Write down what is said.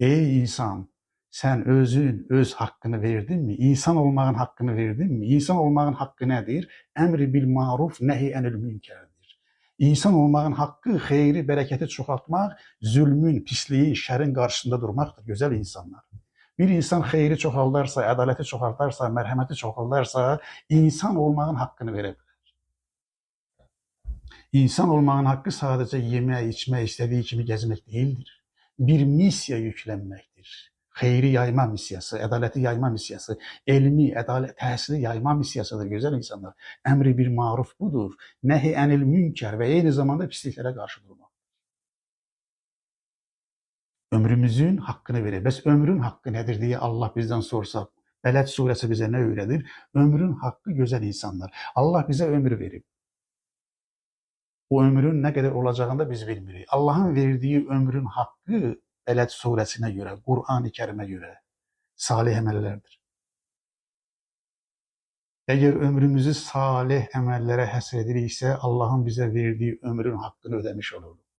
Ey insan, sən özün öz haqqını verdinmi? İnsan olmağın haqqını verdinmi? İnsan olmağın haqqı nədir? Əmri bil maruf, nəhi ənil münkərdir. İnsan olmağın haqqı xeyri, bərəkəti çoxaltmaq, zülmün, pisliyin, şərin qarşısında durmaqdır, gözəl insanlar. Bir insan xeyri çoxaldarsa, ədaləti çoxaldarsa, mərhəməti çoxaldarsa, insan olmağın haqqını verə bilər. İnsan olmağın haqqı sadəcə yemək, içmək, istədiyi kimi gəzmək deyildir. Bir missiya yüklənməkdir. Xeyri yayma missiyası, ədaləti yayma missiyası, elmi, ədalət, təhsili yayma missiyasıdır, gözəl insanlar. Əmri bir maruf budur. Nəhi ənil münkər və eyni zamanda pisliklərə qarşı durmaq. Ömrümüzün haqqını verir. Bəs ömrün haqqı nədir deyə Allah bizdən sorsa, Bələd surəsi bizə nə öyrədir? Ömrün haqqı, gözəl insanlar. Allah bizə ömür verib. O ömrün nə qədər olacağını da biz bilmirik. Allahın verdiyi ömrün haqqı Bələd surəsinə görə, Qur'an-ı Kərimə görə salih əməllərdir. Əgər ömrümüzü salih əməllərə həsr ediriksə, Allahın bizə verdiyi ömrün haqqını ödəmiş oluruq.